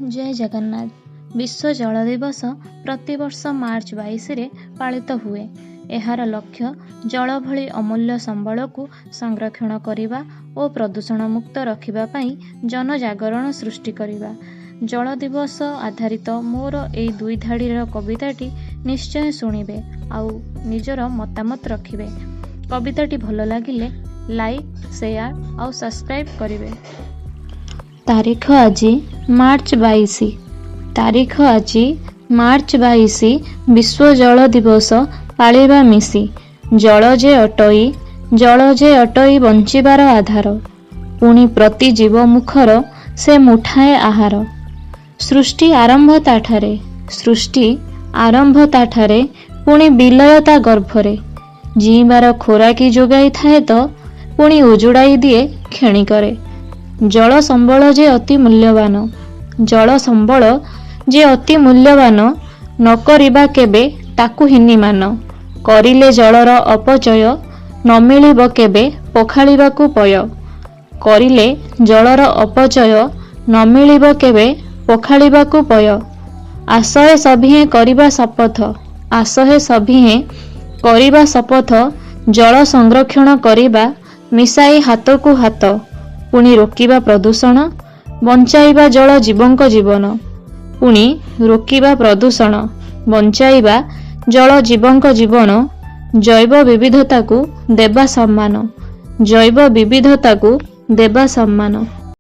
ଜୟ ଜଗନ୍ନାଥ। ବିଶ୍ୱ ଜଳ ଦିବସ ପ୍ରତିବର୍ଷ ମାର୍ଚ୍ଚ 22ରେ ପାଳିତ ହୁଏ। ଏହାର ଲକ୍ଷ୍ୟ ଜଳ ଭଳି ଅମୂଲ୍ୟ ସମ୍ବଳକୁ ସଂରକ୍ଷଣ କରିବା ଓ ପ୍ରଦୂଷଣମୁକ୍ତ ରଖିବା ପାଇଁ ଜନଜାଗରଣ ସୃଷ୍ଟି କରିବା। ଜଳ ଦିବସ ଆଧାରିତ ମୋର ଏଇ ଦୁଇ ଧାଡ଼ିର କବିତାଟି ନିଶ୍ଚୟ ଶୁଣିବେ ଆଉ ନିଜର ମତାମତ ରଖିବେ। କବିତାଟି ଭଲ ଲାଗିଲେ ଲାଇକ୍, ସେୟାର ଆଉ ସବସ୍କ୍ରାଇବ୍ କରିବେ। ତାରିଖ ଆଜି ମାର୍ଚ୍ଚ 22, ତାରିଖ ଆଜି ମାର୍ଚ୍ଚ 22, ବିଶ୍ୱ ଜଳ ଦିବସ ପାଳିବା ମିଶି। ଜଳ ଯେ ଅଟଇ, ଜଳ ଯେ ଅଟଇ ବଞ୍ଚିବାର ଆଧାର, ପୁଣି ପ୍ରତି ଜୀବ ମୁଖର ସେ ମୁଠାଏ ଆହାର। ସୃଷ୍ଟି ଆରମ୍ଭ ତାଠାରେ, ସୃଷ୍ଟି ଆରମ୍ଭ ତାଠାରେ, ପୁଣି ବିଲୟ ତା ଗର୍ଭରେ। ଜୀଇଁବାର ଖୋରାକି ଯୋଗାଇଥାଏ ତ ପୁଣି ଉଜୁଡ଼ାଇ ଦିଏ କ୍ଷଣିକରେ। ଜଳ ସମ୍ବଳ ଯେ ଅତି ମୂଲ୍ୟବାନ, ଜଳ ସମ୍ବଳ ଯେ ଅତି ମୂଲ୍ୟବାନ, ନ କରିବା କେବେ ତାକୁ ହୀନିମାନ। କରିଲେ ଜଳର ଅପଚୟ ନ ମିଳିବ କେବେ ପଖାଳିବାକୁ ପୟ। କରିଲେ ଜଳର ଅପଚୟ ନ ମିଳିବ କେବେ ପଖାଳିବାକୁ ପୟ। ଆସ ହେ ସଭିଏଁ କରିବା ଶପଥ, ଆସ ହେ ସଭିଏଁ କରିବା ଶପଥ, ଜଳ ସଂରକ୍ଷଣ କରିବା ମିଶାଇ ହାତକୁ ହାତ। ପୁଣି ରୋକିବା ପ୍ରଦୂଷଣ, ବଞ୍ଚାଇବା ଜଳ ଜୀବଙ୍କ ଜୀବନ। ପୁଣି ରୋକିବା ପ୍ରଦୂଷଣ, ବଞ୍ଚାଇବା ଜଳ ଜୀବଙ୍କ ଜୀବନ। ଜୈବ ବିବିଧତାକୁ ଦେବା ସମ୍ମାନ, ଜୈବ ବିବିଧତାକୁ ଦେବା ସମ୍ମାନ।